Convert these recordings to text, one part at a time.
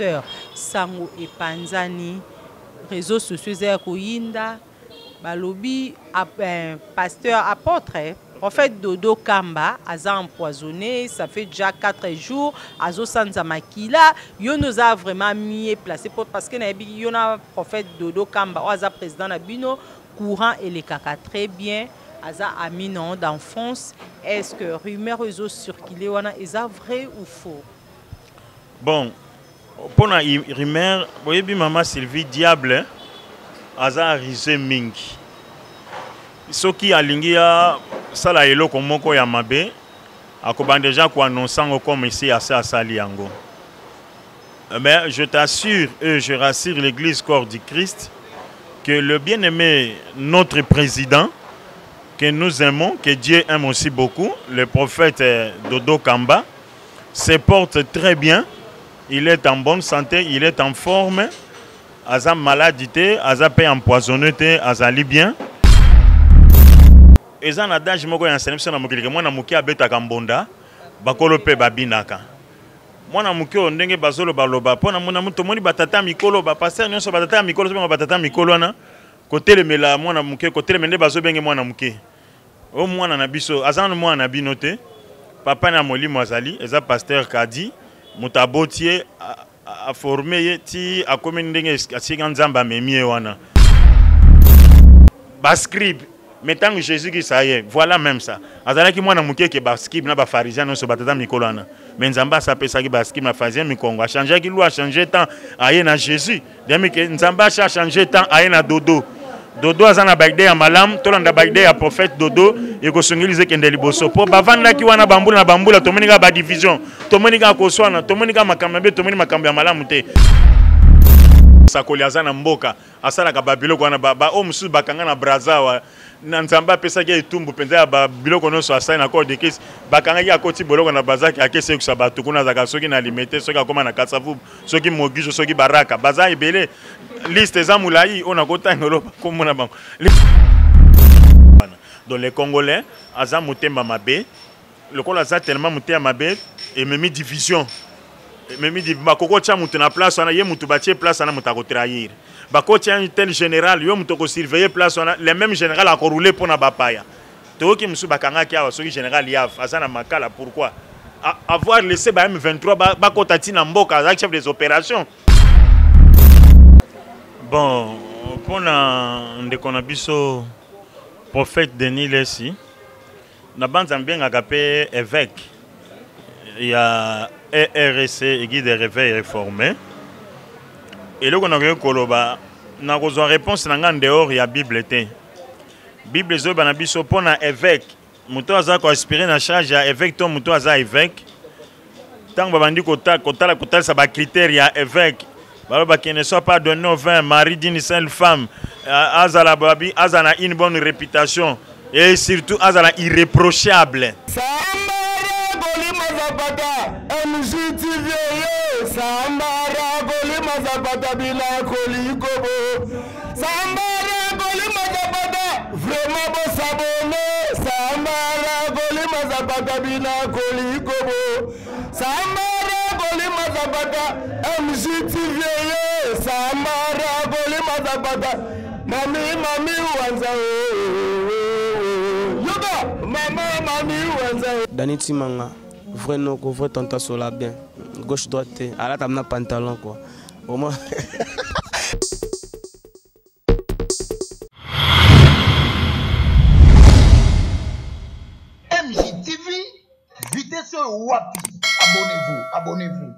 Pasteur sango epanzani réseaux sociaux eza ya koyinda balobi eh, pasteur apôtre eh, prophète Dodo Kamba aza empoisonné ça fait déjà 4 jours azosanza makila yo nde oza vraiment mieux placé parce que nayebi yo na prophète Dodo Kamba oyo aza président na bino courant elekaka très bien aza ami non d'enfance est-ce que rumeur oyo ezo circuler wana eza vrai ou faux bon mpo na rumeur boyebi mama sylvie diable aza rise mingi soki alingi asala eloko moko ya mabe akobanda deja koannonce yango comme esi ase asali yango mais je t'assure et je rassure l'église corps du christ que le bien-aimé notre président que nous aimons que Dieu aime aussi beaucoup le prophète euh, Dodo Kamba se porte très bien il est en bonne santé il est en forme aza malade te aza mpe empoisonné te azali bien eza na dage moko ya nsene biso na mokili ke mwana moke abetaka mbonda bakolo mpe babinaka mwana moke oyo ndenge bazolobaloba mpo na tomoni batata mikolo bapaster nyonso batata ya mikolo tobenga batata mikolo wana kotelemela mwana moke kotelemela nde bazobenge mwana moke o mwana na biso aza nanu mwana na bino te papa na molimo azali eza pasteur kadi moto aboti ye aforme ye ti akomi ndenge asinga nzambe amemi ye wana bascribe mais ntango jésus christ aye voilà même ça azalaki mwana moke ke bascribe na bapharisien nyonso batata mikolo wana mais nzambe asi apesaki bascribe na pharisien mikongo achangeaki loi achange temps aye na jésus Demi ke Nzambe acha changer temps aye na dodo. Dodo aza na baide ya malamu, tolanda baide ya prophète Dodo ekosungiliza ekende liboso. Po bavandaki wana bambula na bambula tomoni kaka ba division, tomoni kaka koswana, tomoni kaka makambo mabe, tomoni makambo ya malamu te. Sakoli aza na mboka asalaka ba biloko wana ba oyo mosusu bakanga na Brazza wa na nzambe apesaki etumbu mpenza ya biloko nyonso asali na corps de Christ bakangaki akoti boloko na bazaki akesekisa bato kuna azalaka soki na limete soki akoma na kasavubu soki mogijo soki baraka baza ebele liste eza molai oyo nakotanga oloba nkombo na bango donc les congolais aza motema mabe lokola aza tellement motema mabe ememi division ememi bakoki otya moto na place wana ye moto batie place wana moto akotrahir bakotya un tel général yo moto okosurveille place wana le même général akoroule mpo na bapaya toyoki mosusu bakangaki awa soki général yaf aza na makala pourquoi avoir laissé ba M23 bakota ti na mboka azalaki chef des opérations bon mpo na ndeko na biso prophète denis lesi na banza mbengaka mpe évêque ya erc église de réveil réformé eloko nakoki koloba nakozwa réponse na ngai en dehors ya bible te bible ezoyeba na biso mpo na évêque moto aza koaspire na charge ya évêque to moto aza évêque ntango babandi kotala kotalisa bacritère ya évêque balobaki ne soit pas donné au vin mari d'une seule femme euh, azala babi azala na une bonne réputation et surtout azala irréprochable Sambara kolima zapata vraiment bo s'abonner Sambara kolima zapata bina kolikobo Sambara kolima zapata MGTV ye Sambara kolima zapata Mami mami wanza oh, oh, oh. Yoka mama mami wanza Dani Timanga vrai noko vrai tonton sola bien gauche droite te alata na pantalon quoi Vraiment. MJTV, vitesse wapi? Abonnez-vous, abonnez-vous.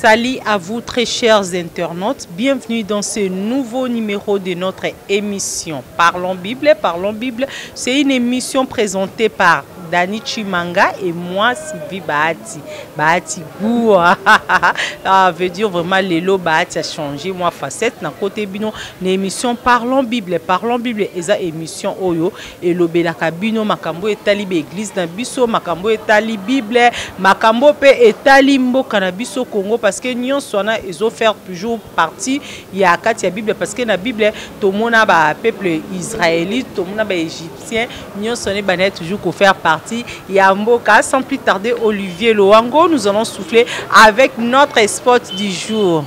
Salut à vous très chers internautes, bienvenue dans ce nouveau numéro de notre émission Parlons Bible, Parlons Bible. C'est une émission présentée par Dani Chimanga et moi Sylvie Bahati. Bahati goût ah, veut dire vraiment lelo Bahati a changé moi facette na côté bino na émission Parlons Bible, Parlons Bible eza émission oyo elobelaka bino makambo etali ba église na biso, makambo etali Bible, makambo pe etali mboka na biso Congo parce que nyonso wana ezo faire toujours partie ya kati ya Bible parce que na Bible tomona ba peuple israélite, tomona ba égyptien nyonso wana ebandaki toujours ko faire partie ya mboka. Sans plus tarder, Olivier Loango, nous allons souffler avec notre spot du jour.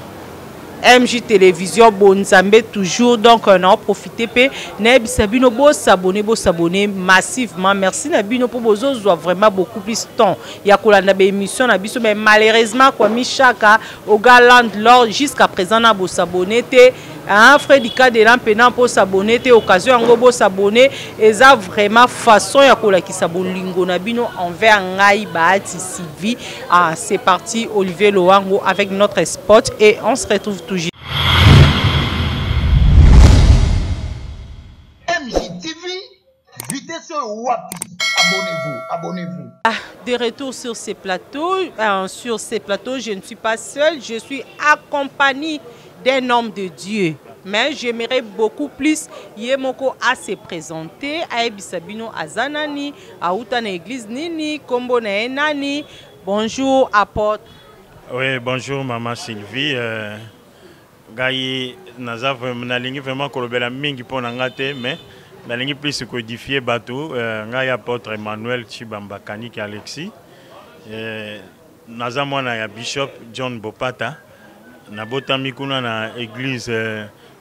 MJ Télévision Bonzambe toujours donc on a profité pe nayebisa bino bo s'abonner bo s'abonner massivement merci na bino po bozozwa vraiment beaucoup plus temps ya kolanda ba émission na biso mais malheureusement kwa Mishaka Oga Landlord jusqu'à présent na bo s'abonner te hein, Freddy Kadela mpena mpo s'abonner te occasion yango bo s'abonner eza vraiment façon ya kolakisa bolingo na bino envers ngai Bahati Sylvie. Ah, c'est parti Olivier Loango avec notre spot et on se retrouve toujours. MJTV, vitesse wapi. Abonnez-vous, abonnez-vous. Ah, de retour sur ces plateaux, sur ces plateaux, je ne suis pas seule, je suis accompagnée d'un homme de Dieu. Mais j'aimerais beaucoup plus ye moko à se présenter, ayebisa bino aza nani, auta na église nini, kombo na ye nani. Bonjour apôtre. Oui, bonjour maman Sylvie. Ngai naza nalingi vraiment kolobela mingi mpo na nga te, mais nalingi plus koédifier bato. Ngai apôtre Emmanuel Chibamba Kaniki Alexis. Naza mwana ya Bishop John Bopata. Nabotami kuna na église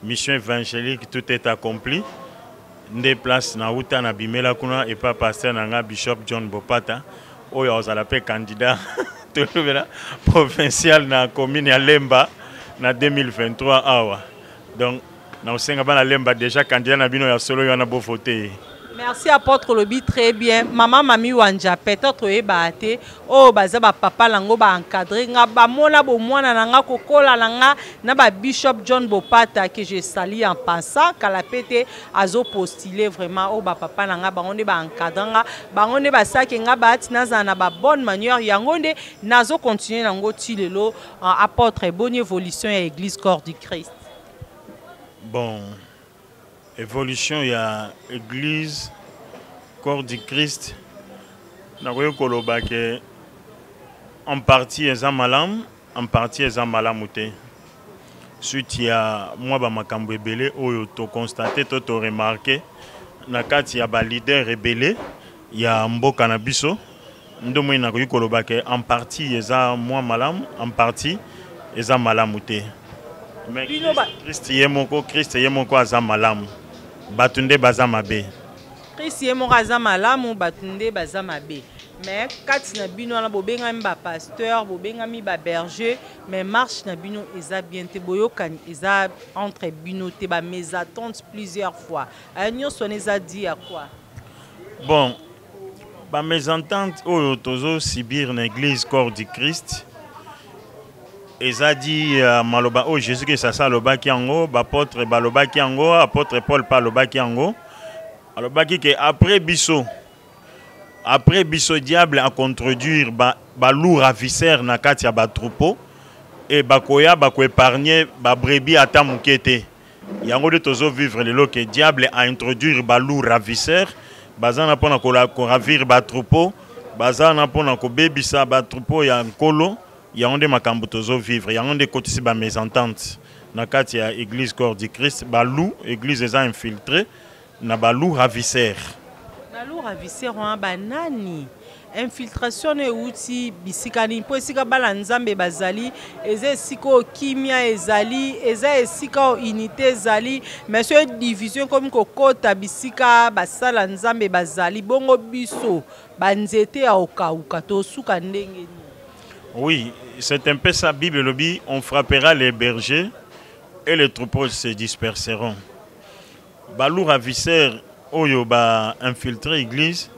Mission Évangélique Tout est accompli. Nde place nauta na bimela kuna epa pasteur na nga Bishop John Bopata oyo azala pe candidat tolobela provincial na commune ya Lemba na 2023 awa. Donc na osenga bana Lemba déjà candidat na bino ya solo wana bo voter. Merci apôtre lobi très bien. Maman Mami Wanja peut-être oyeba te oyo baza ba papa nango ba encadrer nga ba mona bo mwana na nga kokola na nga na ba Bishop John Bopata que je salue en passant kala pete azo postuler vraiment oyo ba papa na nga bango nde ba encadrer nga bango nde basaki nga ba nazala na ba bonne manière yango nde nazo continuer nango ti lelo apôtre bonne évolution ya église corps du Christ. Bon, évolution ya église corps du Christ nakoki koloba ke en partie eza malamu, en partie eza malamu te. Suite ya mwa ba makambo ebele oyo to constater to to remarquer na kati ya ba leader ebele ya mboka na biso, nde moi nakoki koloba ke en partie eza mwa malamu, en partie eza malamu te. Mais Christ ye moko, Christ ye moko aza malamu, bato nde baza mabe. Christ ye moko aza malamu, bato nde baza mabe. Mais kati na bino wana bobengami ba pasteur, bobengami ba berger, mais marche na bino eza bien te, boyokani eza entre bino te, ba mésententes plusieurs fois. Aya nyonso wana eza dit à quoi? Bon, ba mésententes oyo tozo subir na église corps du Christ eza dit maloba oyo Jésus Christ asa alobaki yango, ba apôtre balobaki yango, apôtre Paul pa alobaki yango. Alobaki ke après biso, après biso diable a contredire ba, ba loup ravisseur na kati ya ba troupeau et bakoya bako épargner ba brebis ata moke te. Yango nde tozo vivre lelo ke diable a introduire ba loup ravisseur baza na pona ko ravir ba troupeau, baza na pona kobebisa ba troupeau ya nkolo. Yango nde makambo tozo vivre, yango nde ekotisi ba mésentente na kati ya église corps du Christ. Ba loup, église eza infiltrée na ba loup ravisseur. Ba loup ravisseur wana ba nani? Infiltration no euti bisika nini? Po esika bana Nzambe bazali eza esika oyo kimia ezali, eza esika oyo unité ezali, mais soki division ekomi kokota bisika basala Nzambe bazali, bongo biso ba nzete ya okauka tosuka ndenge nini? Oui, c'est un peu ça. Bible lobi, on frappera les bergers et les troupeaux se disperseront. Ba loups ravisseurs oyo ba infiltrer église,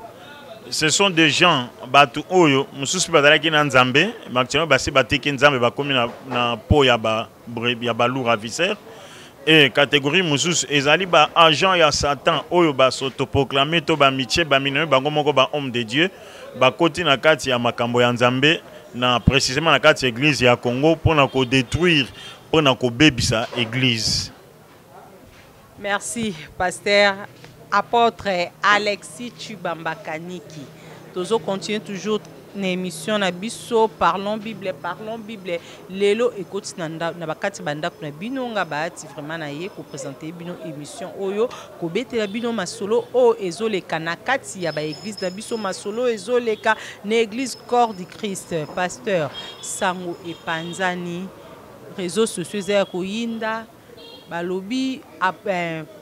ce sont des gens batu oyo mususu bazalaki na Nzambe, mais actuellement basi batiki Nzambe bakomi na po ya ba ya ba loups ravisseurs. E catégorie mosusu ezali ba agent ya Satan oyo ba s'autoproclamer to ba mitie ba minome bango moko ba homme de Dieu, bakoti na kati ya makambo ya Nzambe na précisément na kati ya église ya Congo pona ko détruire, pona kobebisa église. Merci pasteur apôtre Alexis Tshibamba Kaniki. Tozo continuer toujours na émission na biso parlons Bible, parlons Bible. Lelo ekoti na na bakati ba ndako na bino nga bahati vraiment na ye ko présenter bino émission oyo kobetela bino masolo oyo ezoleka na kati ya ba église na biso, masolo ezoleka na église Corps du Christ. Pasteur sango epanzani, réseaux sociaux eza ya koyinda, balobi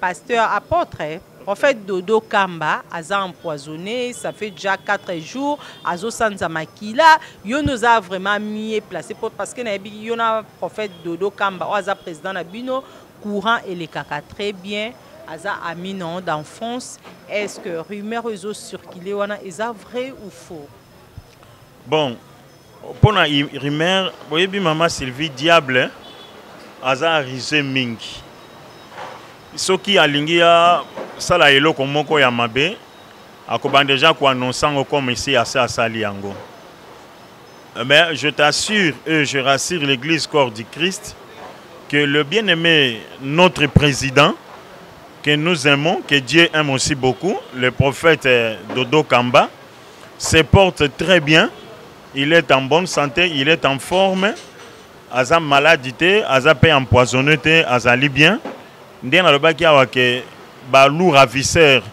pasteur apôtre prophète Dodo Kamba aza empoisonné, ça fait déjà 4 jours azo sanza makila. Yo nous a vraiment mieux placé pour, parce que na yebi yo na prophète Dodo Kamba o aza président na bino courant et les kaka très bien, aza ami non d'enfance. Est-ce que rumeur ezo circuler wana eza vrai ou faux? Bon, pona rumeur boyebi mama Sylvie, diable aza rusé mingi. Soki alingi ya sala eloko moko ya mabe, akobanda déjà ko annoncer yango comme ici ase asali yango. Mais je t'assure et je rassure l'église Corps du Christ que le bien-aimé, notre président, que nous aimons, que Dieu aime aussi beaucoup, le prophète Dodo Kamba, se porte très bien. Il est en bonne santé, il est en forme. Aza malade te, aza pe empoisonné te, azali bien. Ndenge nalobaki awa ke ba loup ravisseur,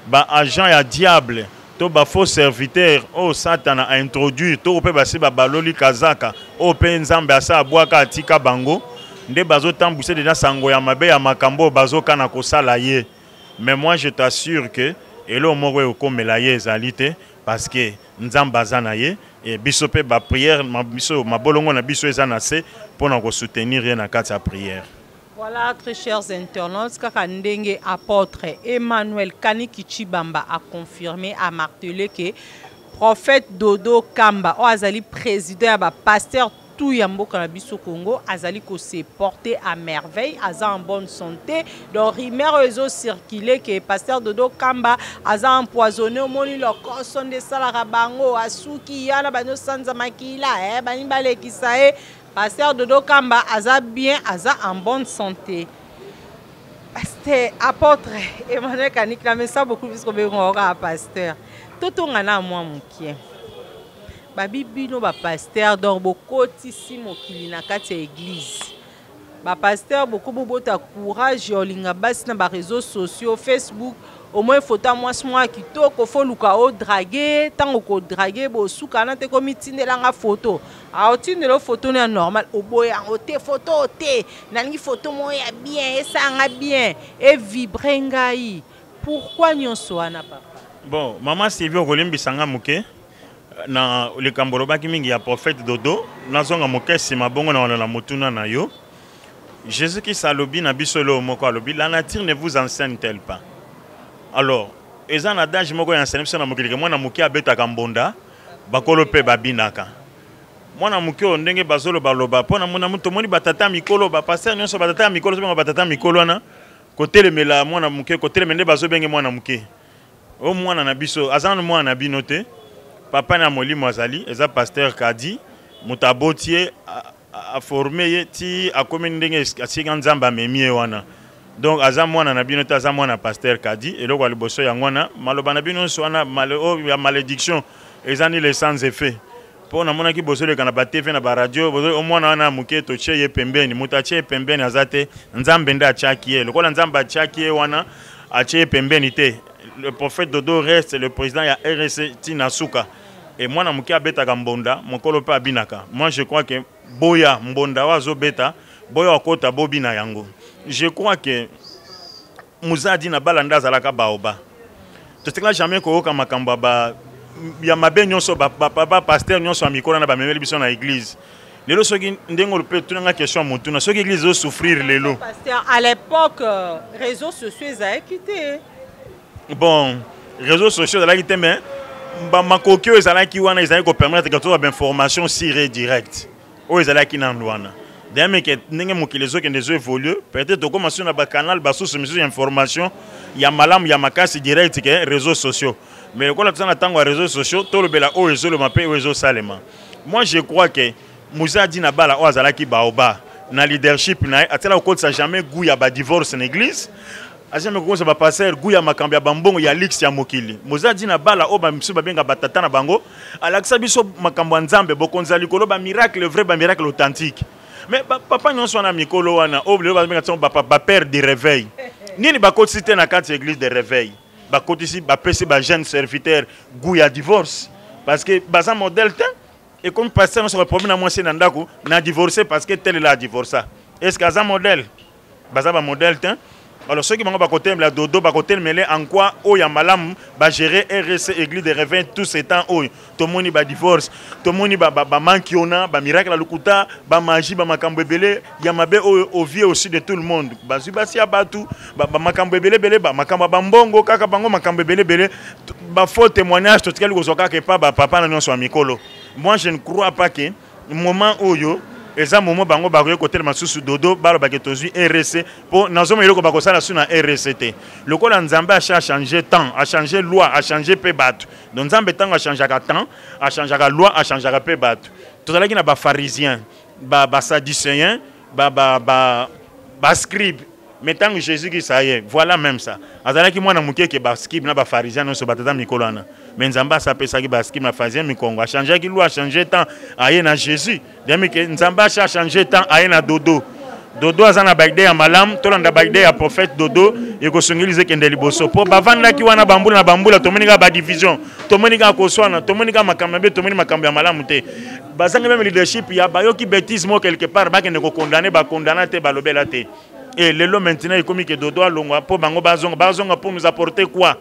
ba agent ya diable, to ba faux serviteur oyo Satana a introduire, to pe basi ba baloli kazaka, oyo pe Nzambe asa abwaka atika bango, nde bazotambwisa deja sango ya mabe ya makambo oyo bazokana kosala ye. Mais moi je t'assure que eloko moko ekokomela ye ezali te, parce que Nzambe aza na ye, et biso pe ba prière ma biso mabolongo na biso eza na se pona ko soutenir ye na kati ya prière. Voilà, très chers internautes, kaka ndenge apôtre Emmanuel Kaniki Tshibamba a confirmé, a martelé que prophète Dodo Kamba, oyo azali président ya ba pasteur tout ya mboka na biso Congo, azali ko se porter à merveille, aza en bonne santé. Donc rumeur oyo ezo circuler que pasteur Dodo Kamba aza empoisonné, omoni lokoso nde esalaka bango, asuki yana banyo sanza makila, bani balekisa ye. Pasteur Dodo Kamba aza bien, aza en bonne santé. Pasteur apôtre Emmanuel Kaniki, na mesa beaucoup plus kobenga kaka pasteur. Totonga na mwa mokie. Babi bino ba pasteur donc bokotisi mokili na kati ya église. Ba pasteur boko bobota courage ya olinga basi na ba réseaux sociaux, Facebook, au moins photo ya mwasi mwa kitoko, faut luka o draguer, tango ko draguer bosuka na te komi tindelanga photo. A otindelo photo na normal, oboya yango te, photo te. Nalingi photo moko ya bien, esanga bien, e vibrer ngai. Pourquoi nyonso wana papa? Bon, maman Sylvie okolimbisa nga moke na likambo olobaki mingi ya prophète Dodo, nazonga moke nsima bongo na wana na motuna na yo. Jésus-Christ alobi na biso eloko moko, alobi la nature ne vous enseigne-t-elle pas? Alors, eza na adage moko ya enseigne biso na mokili ke mwana moke abetaka mbonda, bakolo mpe babinaka. Mwana moke oyo ndenge bazolobaloba mpo na mona tomoni batata mikolo, ba pasteur nyonso, batata ya mikolo, tobenga batata mikolo wana kotelemela mwana moke, kotelemela nde bazobenge mwana moke. O mwana na biso, aza nanu mwana na bino te. Papa na molimo azali, eza pasteur Kadi, moto aboti ye, a forme ye ti akomi ndenge asinga Nzambe amemi ye wana. Donc aza mwana na bino te, aza mwana pasteur Kadi. Eloko ya liboso yango wana, maloba na bino nyonso wana, oyo ya malédiction eza ni le sans effet. Mpo namonaki bozoleka na ba TV na ba radio, bozo, o mwana wana moke totie ye pembeni, moto atie ye pembeni aza te, Nzambe nde atiaki ye. Lokola Nzambe atiaki ye wana, atie ye pembeni te. Le prophète Dodo reste le président ya RSC tina suka. Et mwana moke abetaka mbonda, mokolo pe abinaka. Moi je crois que boya mbonda wa azobeta, boya akota bobina yango. Je crois que Muzadi na balanda azalaka baoba. Totikala jamais koyoka makambo ya ba ya mabe nyonso, ba, ba, ba, ba pasteur nyonso ya mikolo na bamemeli biso na église. Lelo soki ndenge olobi tunanga question ya motuna, soki église ezo souffrir lelo. Pasteur, à l'époque, réseaux sociaux ezalaki te. Bon, réseaux sociaux ezalaki te, mais ba makoki oyo ezalaki wana ezalaki ko permettre que tozwa ba information sûre et directe. Oyo ezalaki nanu wana. Demeke ndenge mokili ezokende ezo évolue, peut-être tokóma so na bacanal basusu misusu ya information ya malamu ya makasi direct ke réseaux sociaux. Mais lokola toza na ntango ya réseaux sociaux, tolobela oyo ezoloma mpe oyo ezosalema. Moi, je crois que Musa Dina Bala oyo azalaki baoba na leadership na ye, atiala kokotisa jamais goût ya badivorce na église, azami kokosa bapasteur goût ya makambo ya bambongo ya luxe ya mokili. Moza Dina Bala oyo bamisusu babenga batata na bango, alakisa biso makambo ya Nzambe, bokonzi ya likolo, bamiracle vrai, bamiracle authentique. Mais papa nyonso wana, mikolo wana oyo lelo babenga ntango bapère de réveil, nini bakotisi te na kati ya église de réveil? Bakotisi, bapesi bajeune serviteur goût ya divorce, parce que baza modèle te. Ekomi pasteur nyonso baproblème na mwasi na ndako na divorce parce que tel la divorça. Est ce que aza modèle? Baza bamodèle te. Alors soki bango bakotelemela Dodo, bakotelemele en quoi oyo ya malamu bagérer RC, église de réveil, tout ce temps oyo tomoni badivorce, tomoni bamanki ona, bamiracle ya lokuta, bamagie, bamakambo ebele ya mabe oyo au vie aussi de tout le monde. Bazwi basi ya bato, bamakambo ebele ebele, makambo ya bambongo kaka bango, makambo ebele ebele, bafaux témoignage totikali kozwa kaka epa bapapa na nyonso ya mikolo. Moi, je ne crois pas que moment oyo eza moment bango bakoki kotelema susu Dodo, balobaki tozwi RC, mpo nazomona eloko bakosala su na RC te. Lokola Nzambe acha achange temps, achange loi, achange mpe bato. Donc Nzambe, ntango achangeaka temps, achangeaka loi, achangeaka mpe bato. Tozalaki na bapharisien, basadducéen, bascribe. Mais ntango Jésus Christ aye, voilà même ça, azalaki mwana moke ke bascribe na bapharisien nyonso, batata mikolo wana. Mais Nzambe asa apesaki bascribe na pharisien mikongo, achangeaki loi, achange temps, aye na Jésus. Demike Nzambe acha achange temps, aye na Dodo. Dodo aza na baide ya malamu, tolanda baide ya prophète Dodo, ekosongeliza ekende liboso. Mpo bavandaki wana bambula na bambula, tomoni kaka badivision, tomoni kaka koswana, tomoni kaka makambo mabe, tomoni makambo ya malamu te. Bazangi même leadership ya bayoki bêtise moko quelque part, bakende kokondane, bakondana te, balobela te. Et lelo maintenant ekomi ke Dodo alongwa mpo bango bazonga. Bazonga pour nous apporter quoi?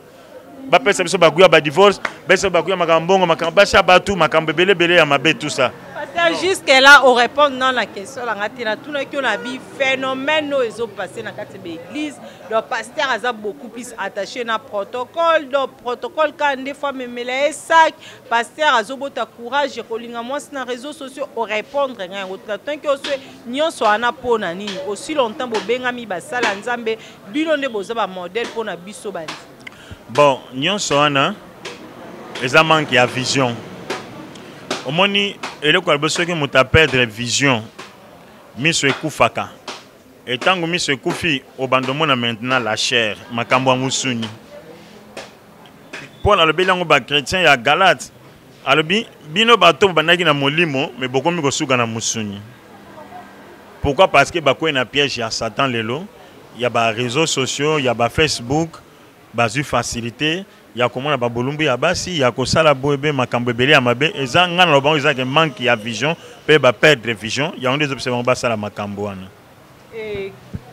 Bapesa biso bagoût ya badivorce, bapesa bagoût ya makambo mbongo, makambo basi ya bato, makambo ebele ebele ya mabe, tout ça. Pasteur, jusque là orépondre non na question na nga te. Natunaki yo na bi phénomène oyo ezopasse na kati ya baéglise. Donc pasteur aza beaucoup plus attaché na protocole. Donc protocole kaka nde fois memela ye sac, pasteur azobota courage kolinga mwasi na réseaux sociaux. Orépondre ngai yango te. Natunaki yo so nyonso wana mpo na nini? Aussi longtemps bobengami basala Nzambe, bino nde boza bamodèle mpo na biso bandi. Bon, nyonso wana eza manque ya vision. Omoni, eloko ya liboso, soki moto aperdre vision, miso ekufaka. Etango miso ekufi, obanda omona maintenant la chair, makambo ya mosuni. Mpo alobeli yango bachrétien ya Galate, alobi: bino bato bobandaki na molimo, me bokomi kosuka na mosuni. Pourquoi? Parce que bakwei na piège ya Satan. Lelo ya baréseaux sociaux, ya bafacebook, bazwi facilité ya komona babolumbu ya basi, ya kosala boye be makambo ebele ya mabe. Eza ngai na lobango, ezake manque ya vision mpe baperdre vision, yango nde ezopesa bango basala makambo wana.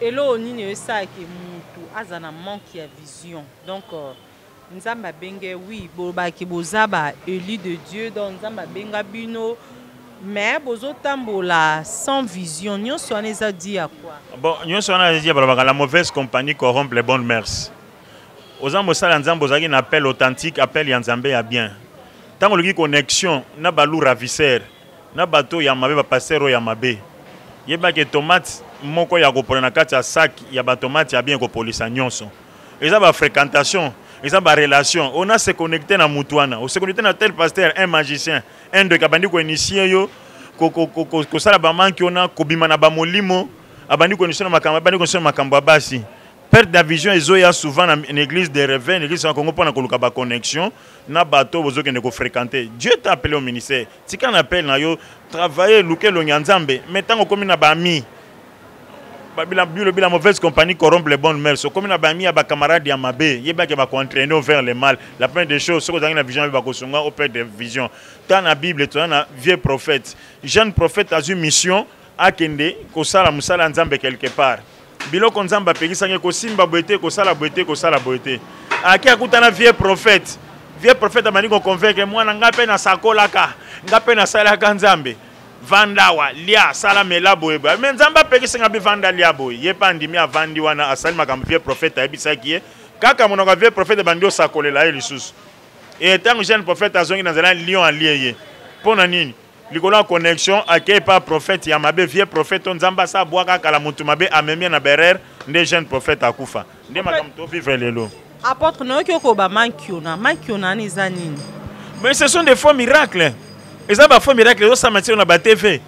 Eloko nini esalaki mutu aza na manque ya vision? Donc Nzambe abenge, oui, bolobaki boza ba élu de Dieu, donc Nzambe abenga bino, mais bozotambola sans vision. Nyonso wana eza dû à quoi? Bon, nyonso wana eza, balobaka la mauvaise compagnie corrompt les bonnes mœurs. Oza mosala ya Nzambe, ozalaki na appel authentique, appel ya Nzambe ya bien. Ntango oluki connexion na baloup ravisseur, na bato ya mabe, bapasteur oyo ya mabe, yebaki tomate moko ya kopola na kati ya sac ya batomate ya bien ekopolisa nyonso. Eza bafréquentation, eza barelation. Ona se connecte na mutu wana, ose connecte na tel pasteur, un magicien, un ndeke, abandi koinitie yo kosala bamanki wana, kobima na bamolimo, abandi koinitie na makambo, abandi koinitie na makambo ya basi. Perte de vision ezoya souvent na église de réveil, na église ya Congo, mpona koluka baconnexion na bato bozokende kofréquenter. Dieu t'a appelé au ministère, tika na appel na yo, travailler, luka elongi ya Nzambe. Mais ntango okomi na baami, bilobi la mauvaise compagnie corrompt les bonnes mœurs, okomi na bami ya bacamarade ya mabe, yebaki bakoentraîner vers le mal. La première des choses, soki ozalaki na vision, bakosunga operdre vision. Ta na Bible, toza na vieux prophète, jeune prophète azwi mission, akende kosala mosala ya Nzambe quelque part. Biloko Nzambe apekisaki kosimba boye te, kosala boye te, kosala boye te. Aki akutana vieux prophète. Vieux prophète abandi koconvaincre mwana: ngai mpe nasakolaka, ngai mpe nasalaka Nzambe, vanda awa, lia, sala, mela, boye boye. Me Nzambe apekisi nga mpe, vanda, lia boye. Ye mpe andimi, avandi wana, asali makambo vieux prophète ayebisaki ye. Kaka monoko ya vieux prophète ebandi osakolela ye lisusu. E ntango jeune prophète azongi na nzela, lion alie ye. Mpo na nini? Likolo ya connexion akei pa prophète ya mabe, vieux prophète oyo Nzambe asi abwaka kala, mutu mabe amemi ye na berere, nde jeune prophète akufa. Nde makambo to vivre lelo. Apôtre, nayoki okoba mankiona. Mankiona wana eza nini? Mais ce sont des faux miracles. Eza ba faux miracles ezosama ti na ba TV.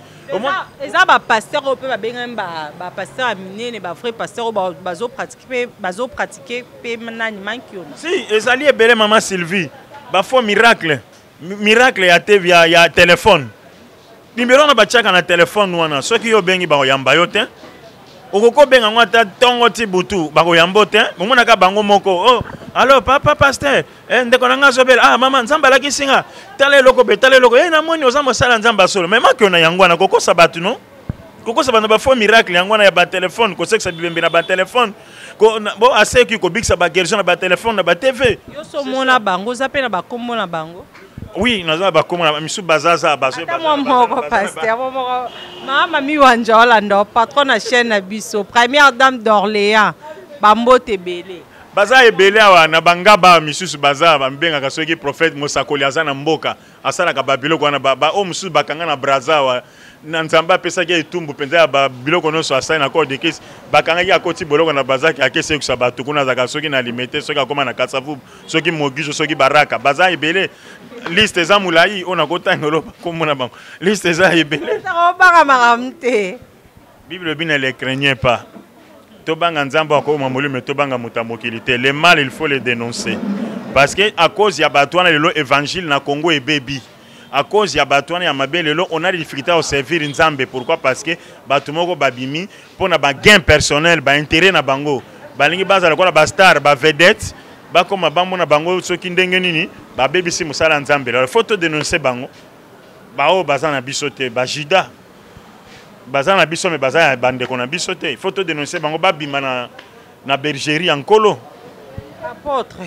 Eza ba pasteur oyo mpe babengami ba pasteur ya minene, ba vrai pasteur oyo bazo pratiquer mpe nani mankiona. Si, ezali ebele mama Sylvie. Ba faux miracles. Miracle ya TV ya téléphone. Numéro wana batiaka na téléphone wana, soki yo obengi bakoyamba yo te. Okoki obenga yango ata ntongo ti butu, bakoyamba yo te. Omonaka bango moko. Oh, alors papa pasteur, eh, ndeko na nga azobela. Ah mama, Nzambe alakisi nga. Tala eloko be, tala eloko. Eh, namoni oza mosala Nzambe ya solo. Mais makio na yango wana kokosa bato no? Kokosa bato ba faux miracle yango wana ya ba téléphone, kosekisa bibembe na ba téléphone. Ko, na, bo aseki kobikisa ba guérison na ba téléphone na ba TV. Yo so mona bango, oza pe na ba kombo na bango? Oui, naza na ba kombo na misu bazaza bazo Ata mwa moko pasteur, mwa moko. Mama Mami Wanja Olanda, patron na chaîne na biso, première dame d'Orléans, ba mbote ebele. Baza ebele awa na bangaba misusu baza bambengaka soki prophète mosakoli aza na mboka asalaka ba biloko wana ba, ba oyo mosusu bakanga na Brazza awa na Nzambe apesaki ye etumbu mpenza ya ba biloko nyonso asali na corps de Christ, bakangaki akoti boloko na Brazza akesi yekisa bato kuna azalaka soki na Limete soki akoma na Kasavubu soki Mogijo soki Baraka baza ebele liste eza molai oyo nakotanga oloba kombo na bango liste eza ebele. Obanga makambo te. Bible elobi ne les craignez pas. Tobanga Nzambe akoboma molimo mais tobanga moto ya mokili te. Le mal il faut le dénoncer. Parce que à cause ya bato wana lelo évangile na Congo ebebi. À cause ya bato wana ya mabe lelo on a des difficultés à servir Nzambe. Pourquoi? Parce que bato moko babimi pona ba gain personnel, ba intérêt na bango. Balingi bazala lokola ba star, ba vedette, bakoma bamona bango soki ndenge nini babebisi mosala ya Nzambe. Alors il faut to dénoncer bango. Baoyo baza na biso te, ba Judas. Baza na biso mais baza ya bandeko na biso te. Il faut to dénoncer bango babima na bergerie ya Nkolo. Apôtre,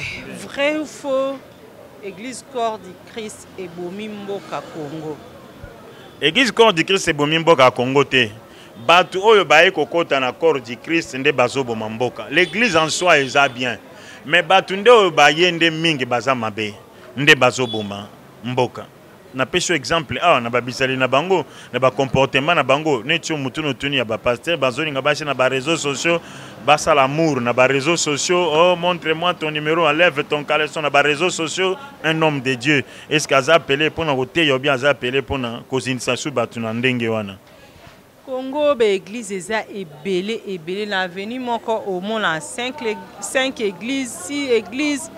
vrai ou faux, Église Corps du Christ ebomi mboka Congo? Église Corps du Christ ebomi mboka Congo te. Bato oyo baye kokota na Corps du Christ nde bazoboma mboka. L'église en soi eza bien, mais bato nde oyo baye nde mingi baza mabe nde bazoboma mboka. Napesi yo exemple awa na babizali na bango, na ba comportement na bango, neti yo mutu notuni ya ba pasteur bazolinga basi na ba réseaux sociaux, basala amour na ba réseaux sociaux, oh montre-moi ton numéro, enlève ton caleçon na ba réseaux sociaux. Un homme de Dieu, est-ce que aza appelé pona koteya ou bien aza appelé pona kozindisa su bato na ndenge wana? Congo ba église eza ebele ebele na avenue moko omona 5 églises, 6 églises,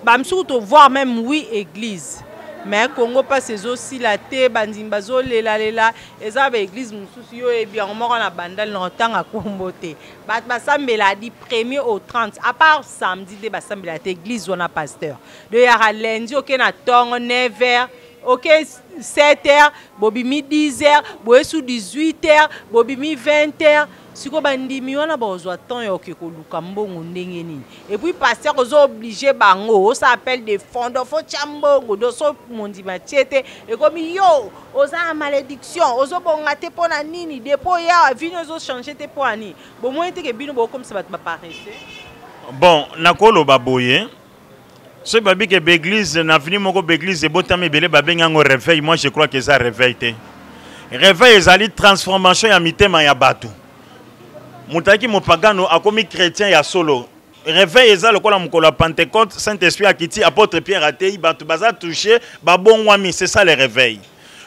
ba misusu to voir même 8 églises. Mais Congo passe ezosila te, bandimi bazolelalela, eza ba église mosusu yo oyebi yango moko na bandal na otanga kombo te. Bato basambela du premier au 30, à part samedi nde basambela te église wana pasteur. De yaka lundi oke na tongo neuf heures, oke sept heures, bobimi dix heures, boye su dix-huit heures, bobimi vingt heures. Siko bandimi wana bozwa temps ya oke koluka mbongo ndenge nini? Et puis pasteur ozo obligé bango, osa appel de fonds, donc faut tia mbongo, donc so mondima tie te, ekomi yo oza na malédiction, ozo bonga te pona nini, depuis ya vino ezo changer te pona nini? Bomoni te ke bino bokomisa bato ba paresseux? Bon, nakoloba boye, soki babi ke baeglise na avenue moko baeglise ebotami ebele babengi yango réveil, moi je crois que eza réveil te. Réveil ezali transformation ya mitema ya bato. Moto ayaki mopagano akomi chrétien ya solo. Réveil eza lokola mokolo ya Pentecôte, Saint-Esprit akiti, apôtre Pierre atei, bato baza touché, babongwami, c'est ça le réveil.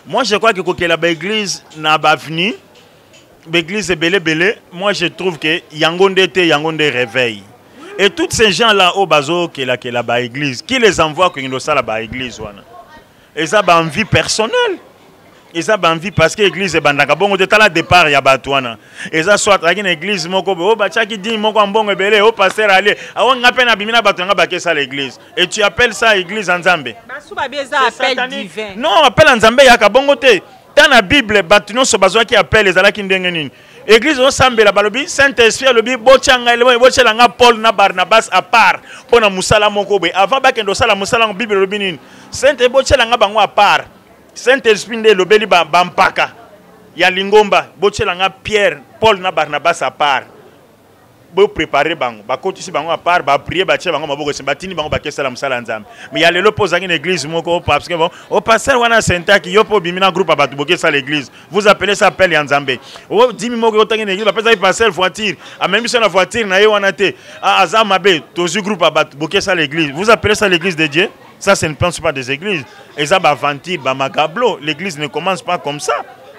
Moi je crois que kokela baeglise na ba avenue, baeglise ebele ebele, moi je trouve que yango nde te, yango nde réveil. Et tous ces gens-là oyo bazokelakela ba église, qui les envoie kokende kosala ba église wana? Eza ba envie personnelle. Eza ba envie parce que église ebandaka bongo te. Tala départ ya bato wana. Eza soit azalaki na église moko boye, oyo batiaki dîme moko ya mbongo ebele, oyo pasteur ale, awa nga mpe nabimi na bato na nga bakesa l'église. Et tu appelles ça église ya Nzambe? Basu babi eza C'est appel satanique. divin. Non, appel ya Nzambe eyaka bongo te. Ta na Bible, bato nyonso bazwaki appel ezalaki ndenge nini? Église osambela balobi Saint-Esprit alobi botia ngai lemo, botiela nga Paul na Barnabas à part mpo na mosala moko boye. Avant bakende kosala mosala yango, Bible elobi nini? Saint-Esprit botiela nga bango à part. Saint-Esprit nde elobeli bampaka ya lingomba, botiela nga Pierre, Paul na Barnabas à part. Bo préparer bango, bakotisi bango à part, ba prier, batie bango maboko, batindi bango bakesala mosala ya Nzambe. Mais ya lelo mpo ozalaki na église moko, parce que bon, o pasteur wana sentaki yo mpo obimi na groupe ya bato bokesala église, vous appelez ça appel ya Nzambe. O dimi moko otaki na église, bapesaki pasteur voiture, amemi biso na voiture na ye wana te, aza mabe, tozwi groupe ya bato bokesala église, vous appelez ça l'église de Dieu? Ça, ce ne pense pas des églises. Eza ba aventure, ba magablo. L'église ne commence pas comme ça.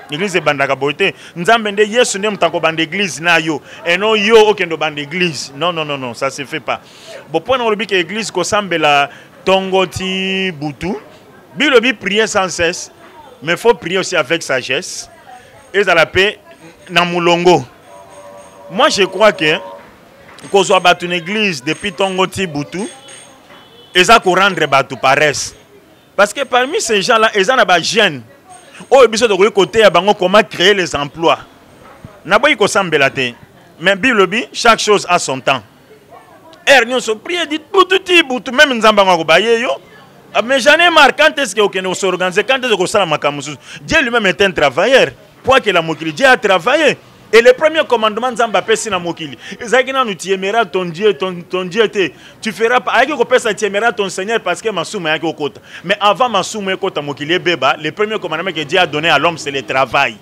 L'église ebandaka boye te. Nzambe nde Yesu nde moto akobanda église na yo. Et non yo okende obanda église. Non, non, non, non, ça se fait pas. Bon, pona olobi ke église kosambela tongo ti butu, bilobi prier sans cesse, mais faut prier aussi avec sagesse. Ezala pe na mulongo. Moi, je crois que kozwa bato na église depuis tongo ti butu eza korendre bato paresse, parce que parmi ces gens là eza na ba jeunes oyo biso tokoki koteya bango comment créer les emplois. Naboyi kosambela te, mais Bible lobi chaque chose a son temps. Heure nyonso prier dit butu ti butu, même Nzambe yango akobaye yo. Ah, mais j'en ai marre. Quand est-ce que okende s'organiser? Quand est-ce que kosala makambo mosusu? Dieu lui-même est un travailleur. Po akela mokili, Dieu a travaillé. Et le premier commandement Nzambe apesi na mokili ezalaki nanu tu aimeras ton Dieu, ton Dieu te tu feras pas. Ayaki kopesa tu aimeras ton Seigneur parce que masumu ayaki kokota. Mais avant masumu ekota mokili ebeba, le premier commandement que Dieu a donné à l'homme, c'est le travail.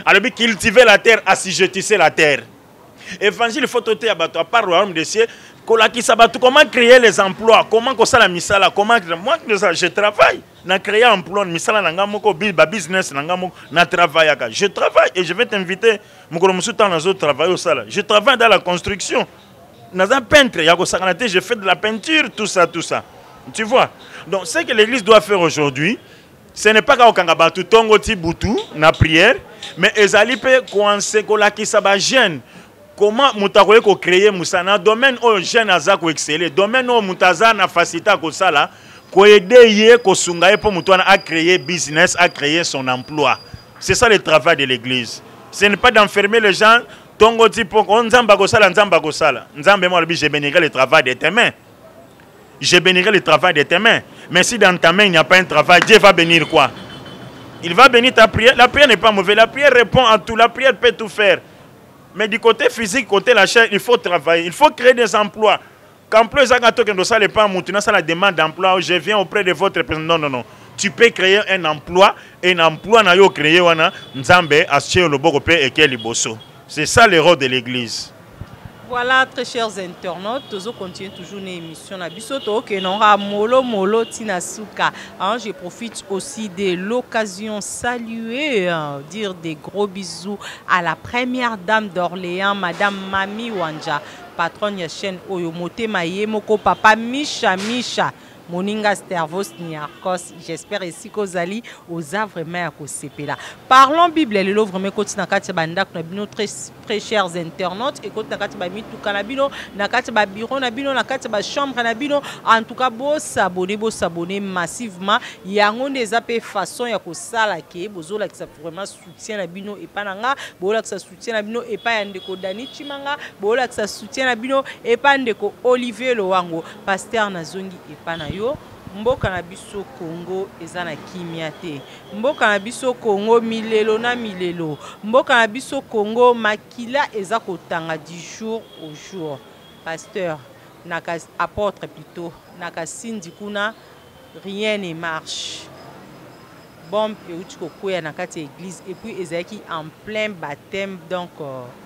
Alobi cultiver la terre, assujettissez la terre. Évangile faut toteya bato à part royaume des cieux, kolakisa bato comment créer les emplois, comment kosala misala, comment. Moi je travaille na créer emploi, misala na nga moko, ba business na nga moko, na travaillaka. Je travaille et je vais t'inviter mokolo mosusu ntango nazo travailler osala. Je travaille dans la construction, naza peintre ya kosakana te, je fais de la peinture, tout ça, tout ça, tu vois. Donc ce que l'église doit faire aujourd'hui, ce n'est pas kaka kokanga bato ntongo ti butu na prière, mais ezali mpe kolakisa ba jeunes comment moto akoki kocréer mosala na domaine oyo jeune aza koexceller, domaine oyo moto aza na facilité ya kosala, koaider ye, kosunga ye mpo moto wana acréer business, acréer son emploi. C'est ça le travail de l'église. Ce n'est pas d'enfermer les gens ntongo ti poko. Nzambe akosala, Nzambe akosala. Nzambe mo alobi: je bénirai le travail de tes mains, je bénirai le travail de tes mains. Mais si dans ta main il n'y a pas un travail, Dieu va bénir quoi? Il va bénir ta prière. La prière n'est pas mauvaise, la prière répond à tout, la prière peut tout faire. Mais du côté physique, côté la chair, il faut travailler, il faut créer des emplois. Qu'emploi ezaka tokende osala epa mutu, nasala demande d'emploi, je viens auprès de votre personne. Non, non, non, tu peux créer un emploi, un emploi na yo créer wana, Nzambe atie yo loboko mpe eke liboso. C'est ça le rôle de l'église. Voilà, très chers internautes, tozo continuer toujours une émission na biso, tokende mollo mollo tina suka. Hein, je profite aussi de l'occasion saluer, hein, dire des gros bisous à la première dame d'Orléans, Madame Mami Wanja, patronne ya chaîne oyo, motema ye moko papa Misha Misha. Moninga Stervos Niarkos, j'espère esika ozali oza vraiment ya kosepela. Parlons Bible lelo vraiment ekoti na kati ya bandako na bino, très, très chers internautes, ekoti na kati ya bamituka na bino, na kati ya babureau na bino, na kati ya bachambre na bino. En tout cas, bosabonner, bosabonner massivement. Yango nde eza mpe façon ya kosala ke bozolakisa vraiment soutien na bino epai na nga, bozolakisa soutien na bino epai ya ndeko Dani Chimanga, bozolakisa soutien na bino epai ndeko Olivier Lowango. Pasteur, nazongi epai na yo. Mboka na biso Congo eza na kimia te. Mboka na biso Congo, milelo na milelo. Mboka na biso Congo, makila eza kotanga du jour au jour. Pasteur naka, apôtre plutôt, nakasindi kuna rien ne marche. Bombe euti kokwea na kati ya église et puis ezalaki en plein baptême. Donc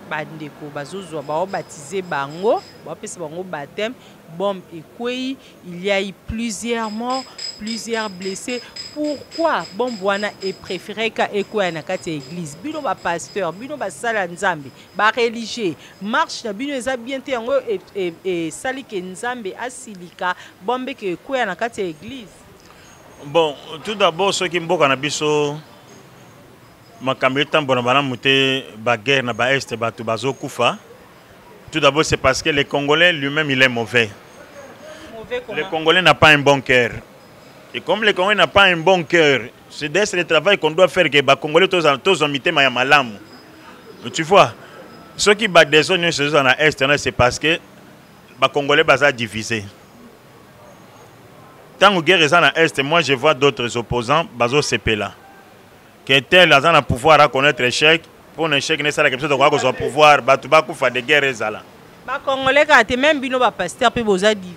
bandeko bazozwa baobaptiser bango, baopesa bango baptême, bombe ekwei, il y a eu plusieurs morts, plusieurs blessés. Pourquoi bombe wana epréféré ka ekwea na kati ya église? Bino bapasteur, bino basala Nzambe, bareligieux, marche na bino eza bien te. Yango esali ke Nzambe asilika, bombe ke ekwea na kati ya église. Bon, tout d'abord, soki mboka na biso makambo etambola malamu te, baguerre na baest, bato bazokufa, tout d'abord c'est parce que le Congolais lui-même, il est mauvais. Mauvais comment? Le Congolais n'a pas un bon cœur, et comme le Congolais n'a pas un bon cœur, c'est le travail qu'on doit faire que bacongolais tozwa mitema ya malamu, tu vois. Soki badésordre nyonso eza na est wana, c'est parce que bacongolais baza divisé. Ntango guerre eza na est, moi je vois d'autres opposants bazosepela ke tel aza na pouvoir aconnaître échec, mpo na échec nesalaka biso tokoka kozwa pouvoir, bato bakufa, de guerre ezala. Bacongolais kaka te, même bino bapasteur mpe boza divisé.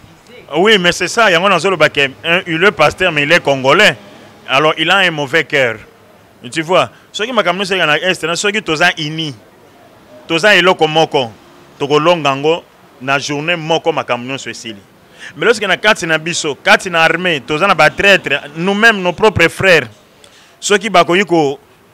Oui, mais c'est ça, yango nazoloba ke il est pasteur, mais il est congolais, alors il a un mauvais cœur, tu vois. Soki makambo nyonso eyaka na Est na, soki toza uni, toza eloko moko, tokolonga yango na journée moko, makambo nyonso esili. Mais lorsque na kati na biso, kati na armée, toza na batraître, nous-mêmes, nos propres frères, soki bakoki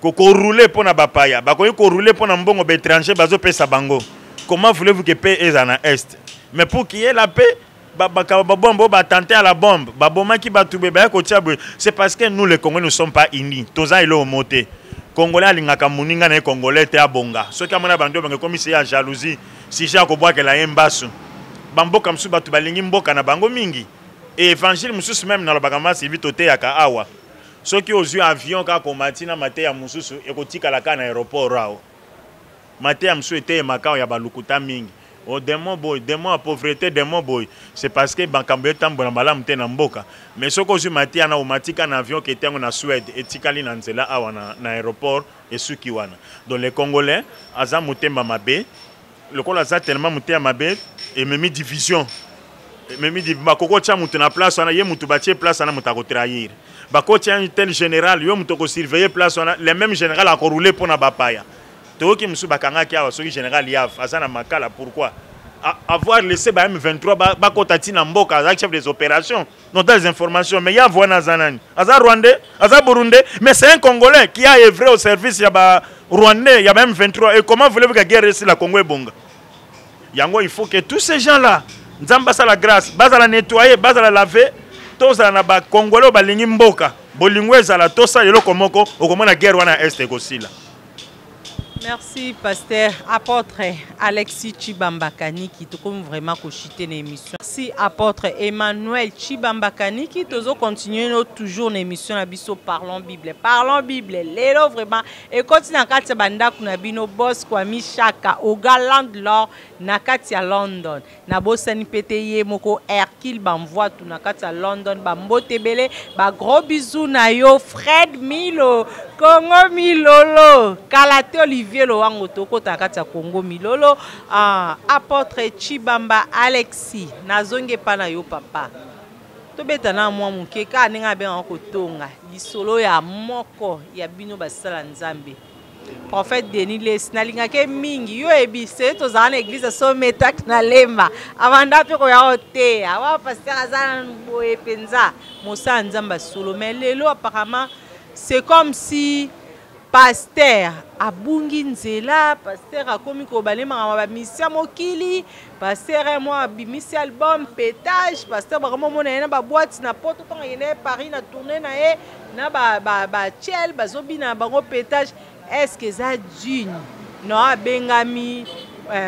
korouler mpo na bapaya, bakoki korouler mpo na mbongo baétranger bazopesa bango, comment voulez-vous que paix ezala na Est? Mais pour qu'il y ait la paix, babombe oyo batente à la bombe, babomaki bato boye, baya kotia boye, c'est parce que nous, les Congolais, nous sommes pas unis. Toza eloko mo te. Congolais alingaka moninga na ye congolais te abonga. Soki amona bandi obonga, ekomisi ye ya jalousie, sujet akobwakela ye mbasu. Bamboka mosusu, bato balingi mboka na bango mingi. E évangile mosusu même nalobaka, masivi toteyaka awa, soki ozwi avion kaka komati na mateya mosusu, ekotikala kaka na aéroport awa. Mateya mosusu eteyemaka awa ya balukuta mingi, o démon boye, démon ya pauvreté, démon boye, c'est parce que makambo etambola malamu te na mboka. Mais soki ozwi mateya na omati kaka na avion, kete yango na Suède, etikali na nzela awa na aéroport, esuki wana. Donc les Congolais aza motema mabe. Lokola aza tellement motema mabe, ememi division, ememi bakoki otya moto na place wana, ye moto batie place wana, moto akotrahir. Bakotia un tel général, yo moto okosurveiller place wana, le même général akorouler mpo na bapaya. Toyoki mosusu bakangaki awa, soki général Yaf aza na Makala. Pourquoi avoir laissé ba M23 bakota ntina mboka? Azalaki chef des opérations, non des informations. Mais Yav wana aza nani? Aza rwandais, aza burundais, mais c'est un Congolais qui a œuvré au service ya ba rwandais, ya ba M23. Et comment voulez-vous que guerre esila, Congo ebonga? Yango il faut que tous ces gens là, Nzambe asala grâce, bazala nettoyer, bazala laver, tozala na bacongolais oyo balingi mboka, bolingo ezala, tosala eloko moko, okomona guerre wana Est ekosila. Merci, pasteur apôtre Alexis Chibamba Kaniki. Tokomi vraiment kochuter na émission. Merci, apôtre Emmanuel Chibamba Kaniki. Tozo continuer no toujours na émission na biso Parlons Bible. Parlons Bible. Lelo vraiment ekoti na kati ya bandako na bino, boss Kwami Shaka, Oga Landlord na kati ya London. Nabosani mpe te ye moko Hercule Bamvoitu na kati ya London. Bambote ebele, bagros bisous na yo Fred Milo Congo Milolo. Kala te Olivier Lowango, tokota na kati ya Congo Milolo. Ah, apôtre Chibamba Alexis, nazongi epa na yo papa. Tobeta na mwa moke kaka ndenge abengaka kotonga lisolo ya moko ya bino basala Nzambe, prophète Denis Lessie. Nalingaki ye mingi. Yo oyebi se tozala na église Sometak na Lemba, abanda mpe koya koteya wa pasteur aza boye mpenza mosala Nzambe asolo. Mais lelo apparemment c'est comme si pasteur abungi nzela, pasteur akomi kobale makambo bamisi ya mokili, pasteur mwa abimisi album pétage, pasteur bakomomona ye na baboîte na Poto. Ntango akende ye Paris na tournée na ye na bachel, bazobina bango pétage. Est ce que eza digne no abengami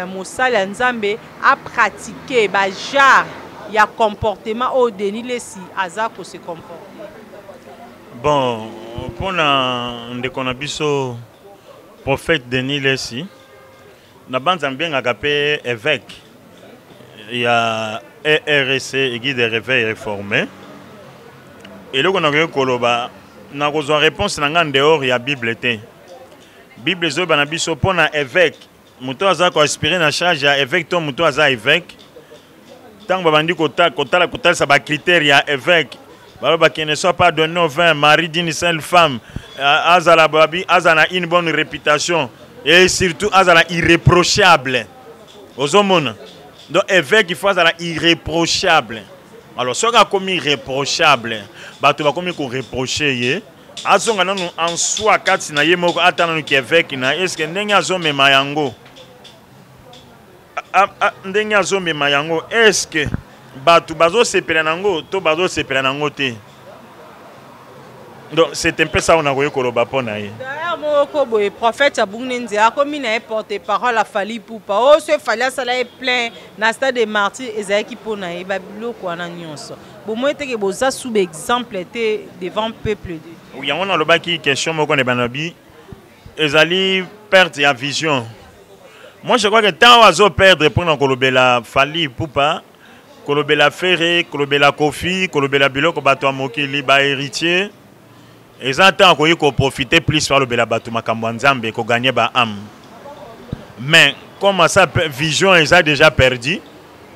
mosali ya Nzambe apratike bagenre ya comportement oyo Denis Lessie aza kose comporter? Bon, mpona ndeko na biso prophète Denis Lessie, na banza mbengaka mpe évêque ya ERC, Église de réveil réformé, eloko nakoki koloba, nakozwa réponse na nga en dehors ya Bible te. Bible ezoyeba na biso mpo na évêque, moto aza koaspire na charge ya évêque to moto aza évêque. Ntango babandi kotala, kotalisa bacritère ya évêque, balobaki: ne soit pas donné au vin, mari d'une seule femme, azala babi, azala na une bonne réputation et surtout azala irréprochable. Ozomona, donc évêque, il faut azala irréprochable. Alors soki akomi irréprochable, bato bakomi koreproche ye, azonga nanu en soi, kati na ye moko, ata nanu ki évêque na, est ce que ndenge azomema yango, ndenge azomema yango, est ce que bato bazosepela nango to bazosepela nango te? Donc c'est un peu ça oyo nakoki koloba mpo na ye. D'ailleurs moko boye, prophète abungi nzela, akomi na ye porte parole a Fally Ipupa. Oyo so e Fally asala ye plein na stade de Martyr, ezalaki mpo na ye. Babiloko wana nyonso, bomoi teke boza sous baexemple te devant peuple de Dieu. Yango nalobaki question moko na banobi, ezali perte ya vision. Moi, je crois que ntango azoperdre mpona kolobela Fally Ipupa, kolobela Ferre, kolobela Koffi, kolobela biloko bato ya mokili, bahéritier, eza ntango akoki koprofite plus alobela bato makambo ya Nzambe, kogagner baâme. Mais Comme ça, vision eza déjà perdu.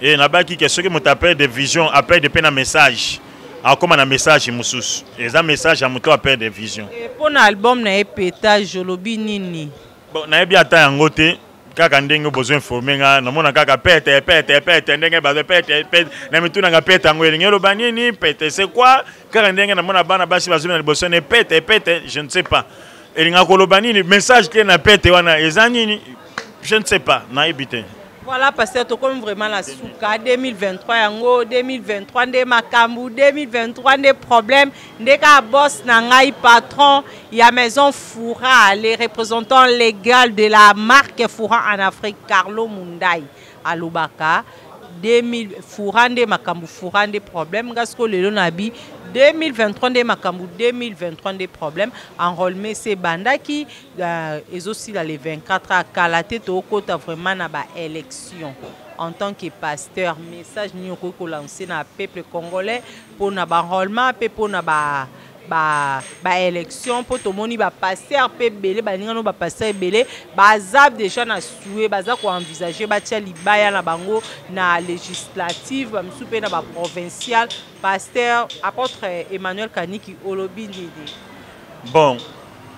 Et nabaki ke soki moto aperde vision, aperde mpe na message, akóma na message mosusu. Eza message ya moto aperde vision. Mpo na album na ye Petage, olobi nini? Bon, nayebi ata yango te. Kaka ndenge bozo informe nga, namona kaka pete pete pete, ndenge bazo pete pete na mitu nanga, pete yango elingi eloba nini? Pete, c'est quoi? Kaka ndenge namona bana basi bazomi na liboso ne pete pete, je ne sais pas elingaka koloba nini. Message te na pete wana eza nini? Je ne sais pas, nayebi te. Voilà, pasteur, tokomi vraiment na suka. 2023 yango, 2023 nde makambo, 2023 nde problème. Nde kaka boss na ngai, patron ya maison Foura, les représentants légal de la marque Foura en Afrique, Carlo Mundai, alobaka 2000 Foura nde makambo, Foura nde problème. Nga sikoyo lelo na bi 2023 nde makambo, 2023 nde problème. Enrôlement se ebandaki, ezosila le 24. Akala te, tokota vraiment na baélection. En tant que pasteur, message nini okoki kolancer na peuple congolais mpona baenrôlement mpe mpona baélection? Mpo tomoni bapasteur mpe ebele, balingano bapasteur ebele baza déjà na souhait, baza koenvisage batia libaya na bango na législative, bamisusu mpe na baprovincial. Pasteur apôtre Emmanuel Kaniki, olobi nini? Bon,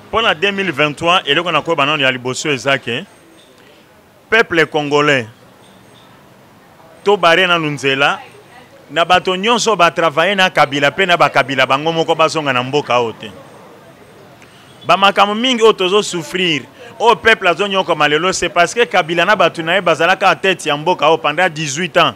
mpo na 2023, eloko na koyeba nano ya liboso eza ke peuple congolais, tobare nanu nzela na bato nyonso batravaille na Kabila mpe na bakabila bango moko, bazonga na mboka oyo te. Bamakambo mingi oyo tozosouffrir, oyo peuple azonyokama lelo, c'est parce que Kabila na bato na ye bazalaka en tête ya mboka oyo pendant 18 ans.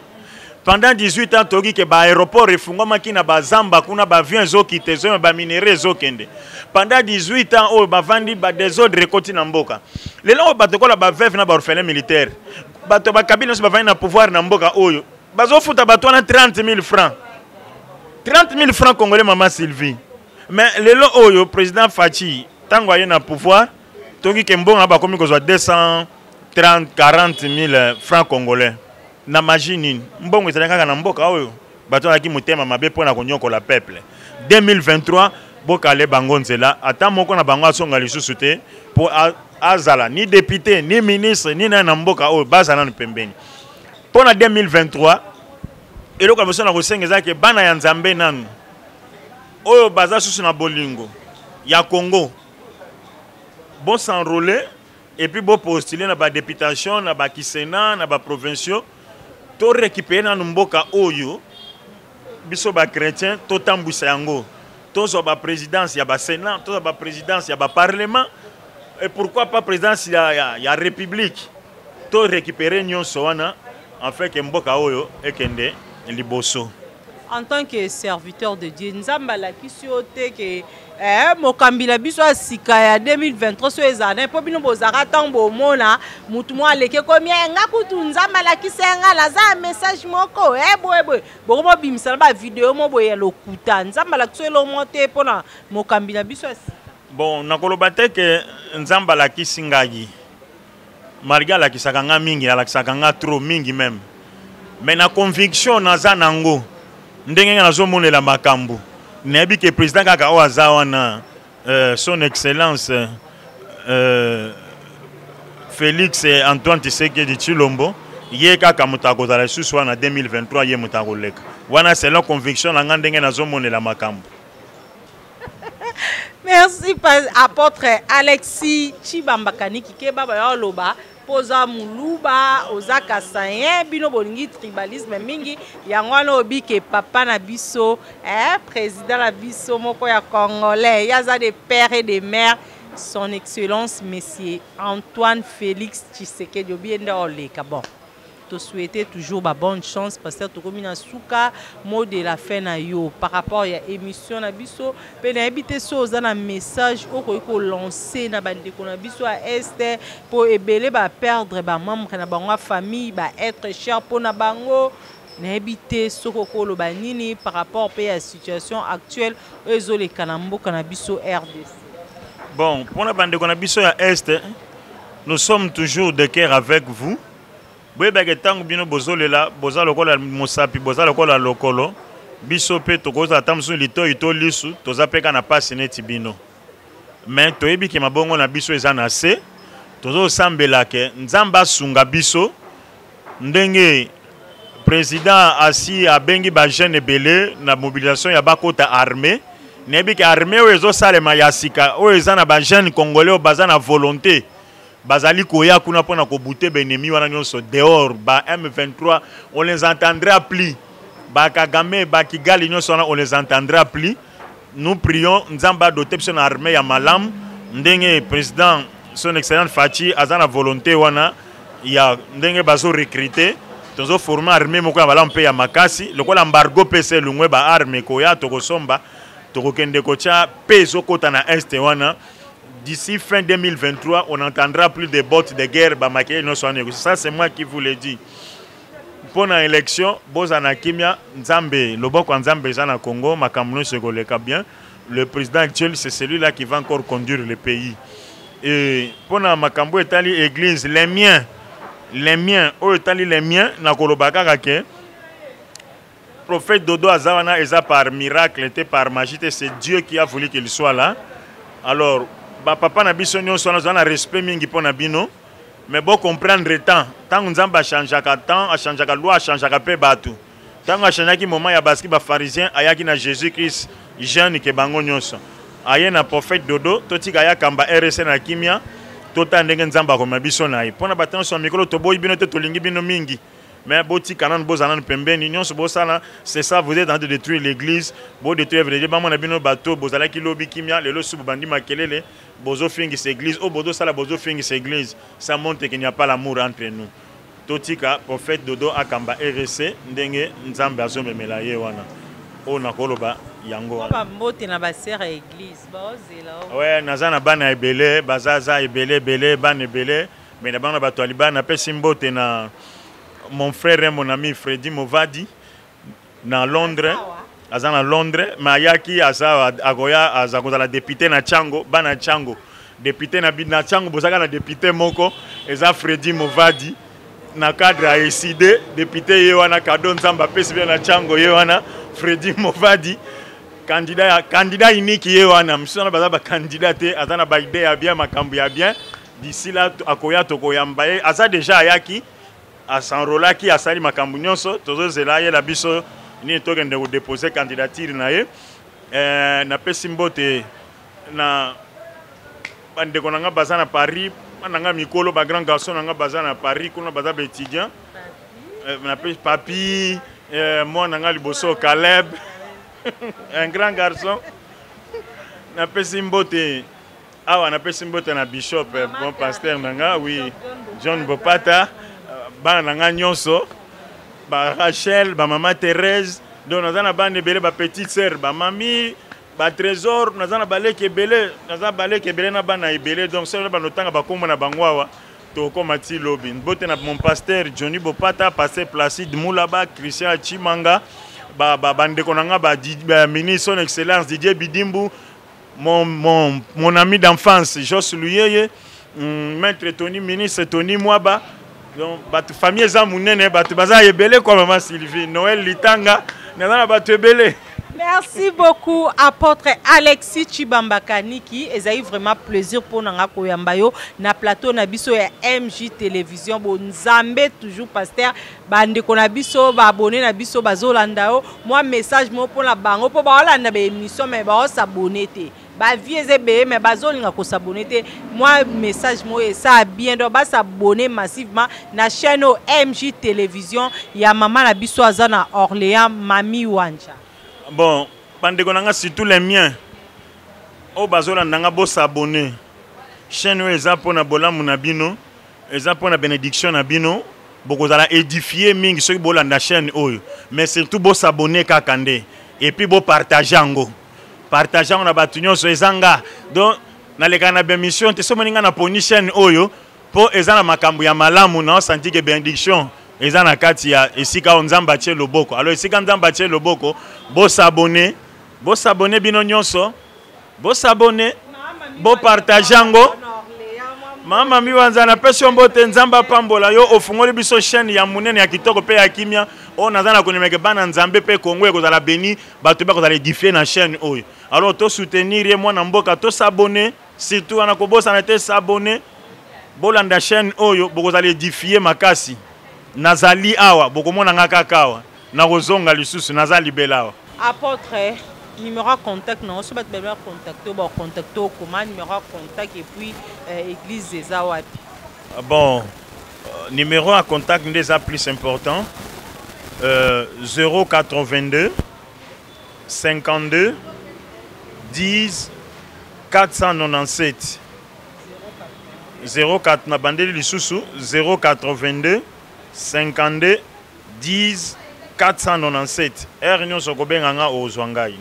Pendant 18 ans, toyoki ke baaéroport efungwamaki na bazamba kuna, baavion ezokita, ezoyema, baminerai ezokende. Pendant 18 ans oyo bavandi, badésordre ekoti na mboka. Lelo oyo bato kola baveuve na baorphelin militaire, bato bakabila nyonso bavandi na pouvoir na mboka oyo, bazofuta bato wana 30 000 francs, 30 000 francs congolais, mama Sylvie. Mais lelo oyo président Fatshi, ntango aye na pouvoir, toki ke mbongo bakomi kozwa 230 40 000 francs congolais. Na magie nini? Mbongo ezali kaka na mboka oyo. Bato bazalaki motema mabe mpona konyokola peuple. 2023, bokale bango nzela, ata moko na bango asonga lisusu te mpo azala ni député, ni ministre, ni nani na mboka oyo. Bazala nanu pembeni. Mpo na 2023, eloko ya biso na kosenga eza ke bana ya Nzambe nanu oyo baza susu na bolingo ya Congo, bos'enrôler et puis bopostule na badéputation, na bakisena, na baprovinciaux. To récupérer nanu mboka oyo. Biso bachrétien totambwisa yango, tozwa baprésidence ya basénat, tozwa baprésidence ya baparlement, et pourquoi pas présidence ya république. To récupérer nyonso wana afin ke mboka oyo ekende liboso. En tant que serviteur de Dieu, Nzambe alakisi yo te ke mokambi na biso ya sika ya 2023 so ezala na mpo bino bozalaka ntango bomona mutu moko aleki komi, nga kutu Nzambe alakisi ya nga, naza ya message moko, boye boye, bokomobimisa na bavideo mo boye ya lokuta. Nzambe alakisi yo eloko moko te mpona mokambi na biso ya sika? Bon, nakoloba te ke Nzambe alakisi ngai, malgré alakisaka nga mingi, alakisaka nga trop mingi même. Mais na conviction naza nango, ndenge nga nazomonela makambo, nayebi ke président kaka oyo aza wana, son excellence Félix Antoine Tshisekedi Tshilombo, ye kaka moto akozala lisusu wana 2023, ye moto akoleka wana, selon conviction na nga, ndenge nazomonela makambo. Merci, apôtre Alexis Chibamba Kaniki. Keba, baya oloba mpo oza Moluba, oza Kasaïen, bino bolingi tribalisme mingi. Yango wana obi ke papa na biso, président na biso moko ya congolais, ye aza de père et de mère, son excellence monsieur Antoine Félix Tshisekedi, obi ye nde oleka. Bon, tosouhaite toujours ba bonne chance. Pasteur, tokomi na suka. Mot de la fin na yo par rapport ya émission na biso, mpe nayebi te so oza na message okoki kolance na bandeko na biso ya Est, mpo ebele baperdre bamembre na bango ya famille, baêtre cher mpo na bango. Nayebi te soki okoloba nini par rapport mpe ya situation actuelle oyo ezoleka na mboka na biso RDC. Bon, mpona bandeko na biso ya Est, nous sommes toujours de cœur avec vous. Boyebaka, ntango bino bozolela, boza lokola mosapi, boza lokola lokolo. Biso mpe tokozala ata mosusu litoi to lisu, toza mpe kaka na pasi neti bino. Mais toyebi ke mabongo na biso eza na se. Tozosambela ke Nzambe asunga biso ndenge président asi abengi ba jeune ebele na mobilisation ya bakota armée. Nayebi ke armée oyo ezosalema ya sika oyo eza na ba jeune congolais oyo baza na volonté, bazali koya kuna mpona kobute baennemi wana nyonso dehors. Ba M23, on les entendra plus. Ba Kagame, ba Kigali nyonso wana, on les entendra plus. Nous prions Nzambe adote biso na armée ya malamu, ndenge président son excellence Fatshi aza na volonté wana ya ndenge bazo recruter, tozoforme armée moko ya malamu mpe ya makasi. Lokola embargo mpe se elongwe, ba arme ekoya, tokosomba, tokokende kotya mpe ezokota na est wana. D'ici fin 2023, on n'entendra plus de bottes de guerre, bamakele nyonso wana. Ça, c'est moi qui vous le dis. Mpo na élection, bozala na kimia. Nzambe, loboko ya Nzambe eza na Congo, makambo nyonso ekoleka bien. Le président actuel, c'est celui-là qui va encore conduire le pays. Et mpo na makambo etali église, les miens, les miens oyo etali les miens, nakoloba kaka ke prophète Dodo aza wana, eza par miracle te, par magie te, c'est Dieu qui a voulu qu'il soit là. Alors bapapa na biso nyonso wana, oza na respect mingi mpo na bino, mais bocomprendre temps. Ntango Nzambe achangeaka temps, achangeaka loi, achangeaka mpe bato. Ntango achangeaki moment ya baski bapharisien, ayaki na Jésus Christ jeune ke bango nyonso, aye na prophète Dodo. Totika ye akamba RC na kimia, totala ndenge Nzambe akomema biso na ye. Mpona bato nyonso ya mikolo, toboyi bino te, tolingi bino mingi, mais botika nanu, bozala nanu pembeni. Nyonso bosala, c'est ça, vous êtes en train de détruire l'église, bodétruire vrai. Bamona bino bato bozalaki lobi kimia, lelo su bobandi makelele, bozofingisa église. Oyo bozosala, bozofingisa église, ça montre qu'il n'y a pas l'amour entre nous. Totika prophète Dodo akamba RC ndenge Nzambe azomemela ye wana. Oyo nakoloba yango wana. Bambote na basere ya église baozela. Ouais, naza na bana ebele, bazaza ebele ebele, bana ebele, mais na bana bato ya libana, napesi mbote na mon frère et mon ami Freddy Movadi na Londres. Aza na Londres, mais ayaki, aza akoya, aza kozala député na Tshangu. Bana Tshangu, député na Tshangu, bozalaka na député moko, eza Freddy Movadi na cadre ya ECD. Député ye wana, kado Nzambe apesi bien na Tshangu, ye wana Freddy Movadi, candidat, candidat unique ye wana. Mosusu wana baza bacandidat te. Aza na baidée ya bien, makambo ya bien. D'ici là akoya, tokoyamba ye. Aza déjà, ayaki, asenrolaki, asali makambo nyonso. Tozozela ayela biso nini, tokende kodepose candidature na ye. Napesi mbote na bandeko na nga baza na Paris, bana nga mikolo, bagrand garçon na nga baza na Paris kuna, baza baétudiant. Napesi papi, mwana nga liboso Caleb, un grand garçon. Napesi mbote awa, napesi mbote na bishop, bon pasteur na nga, oui, John Bopata, bana na nga nyonso, ba Rachel, bamama Thérèse. Donc naza na bana ebele, bapetite sœur, bamami, batrésor. Naza na baleki ebele, naza baleki ebele na bana ebele. Donc soki bano otanga bakombo na bango awa, tokokoma ti lobi. Mbote na mon pasteur Johnny Bopata, pasteur Placide Mulaba, Christian Chimanga, bandeko na nga, baministre, son excellence Didier Bidimbu, mon ami d'enfance Jos Luyeye, maître Tony, ministre Tony Mwaba. Donc bato famille eza monene, bato baza ebele kwa mama Sylvie Noël Litanga, naza na bato ebele. Merci beaucoup, apôtre Alexis Chibamba Kaniki. Ezali vraiment plaisir pour nanga koyamba yo na plateau na biso ya MJ Télévision. Bon Nzambe toujours, pasteur, bandeko na biso, ba abonné na biso bazolanda yo. Moi message mo pour la bango po ba olanda ba émission mais ba s'abonner te. Ba vie ebele mais bazolinga ko s'abonner te. Moi message mo ça bien, donc ba s'abonner massivement na chaîne MJ Télévision ya mama na biso aza na Orléans, Mami Wanja. Bon, bandeko na nga, surtout les miens oyo bazolanda nga, bosabone chaîne oyo. Eza mpona bolamu na bino, eza mpona bénédiction na bino. Bokozala édifie mingi soki bolanda chaîne oyo. Mais surtout bosabone kaka nde, et puis bopartage yango, partage yango na bato nyonso. Eza nga, donc nalekaka na bémission te. Somoni nga naponi chaîne oyo mpo eza na makambo ya malamu. Naosanti ke bénédiction eza na kati ya esika oyo Nzambe atie loboko. Alors esika Nzambe atie loboko, bosabone, bosabone bino nyonso, bosabone, bopartage yango. Mama Miwanza, napesi yo mbote, Nzambe apambola yo. Ofungoli biso chaîne ya monene, ya kitoko mpe ya kimia oyo. Naza na kondimeke bana Nzambe mpe Kongo ekozala beni, bato bakozala édifie na chaîne oyo. Alors tosoutenir ye, mwana mboka, tosabone surtout wana, kobosana te, s'abonner. Bolanda chaîne oyo bokozala édifié makasi. Nazali awa bokomona nga kaka awa. Nakozonga lisusu naza libela awa. Apôtre numéro ya contact na so bato ba contacter ba contacter comment numéro ya contact et puis euh, église eza wapi? Bon, numéro ya contact nde eza plus important. 082 52 10 497 04 na bandeli lisusu 082 52 10 497 heure nyonso okobenga nga ozwa ngai.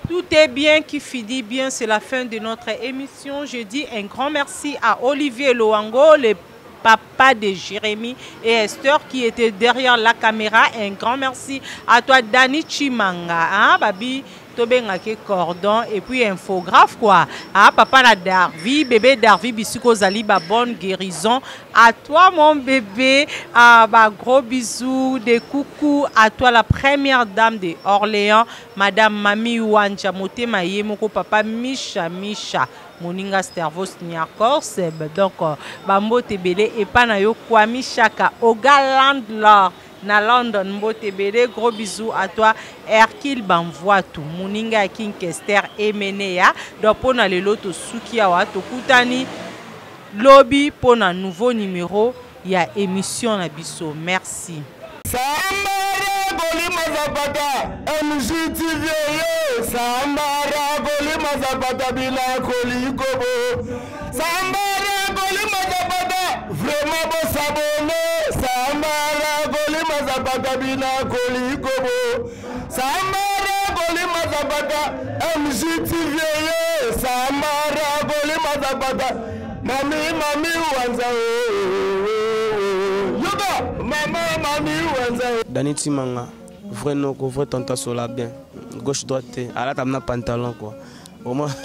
Tout est bien qui finit bien, c'est la fin de notre émission. Je dis un grand merci à Olivier Loango, le papa de Jérémie et Esther qui était derrière la caméra. Un grand merci à toi Dani Chimanga, hein, Babi tobengaki cordon et puis infographe quoi. Ah, papa na Darvi, bébé Darvi bisiko zali ba bonne guérison à toi mon bébé. Ah, bah, gros bisous, des coucou à toi la première dame de Orléans, madame Mami Wanja Motema ye moko papa Misha Misha moninga Stervos Niakors. Donc bambote ebele epa na yo Kwami Chaka Oga Landlord na London, mbote ebele, gros bisous à toi Hercule Bamvoitu moninga ya King Kester Emenea. Donc pona lelo tosuki awa, tokutani lobi pona nouveau numéro ya émission na biso. Merci. Sambara Golima Zapata MGTV yo Sambara Golima Zapata bila kolikobo Sambara Golima Zapata vraiment bo s'abonner Sambara Golima Zapata bila kolikobo Sambara Golima Zapata MGTV yo Sambara Golima Zapata Mami mami wanza yoga mama mami wanza. Dani Timanga, vrai noko, vrai tanta sola bien. Gauche droite, alata na pantalon quoi. Au moins.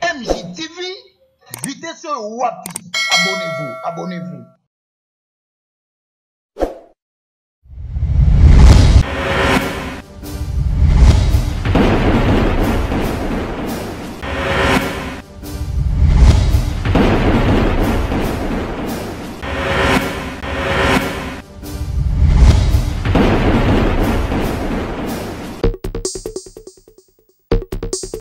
MJTV, vitesse wapi. Abonnez-vous, abonnez-vous.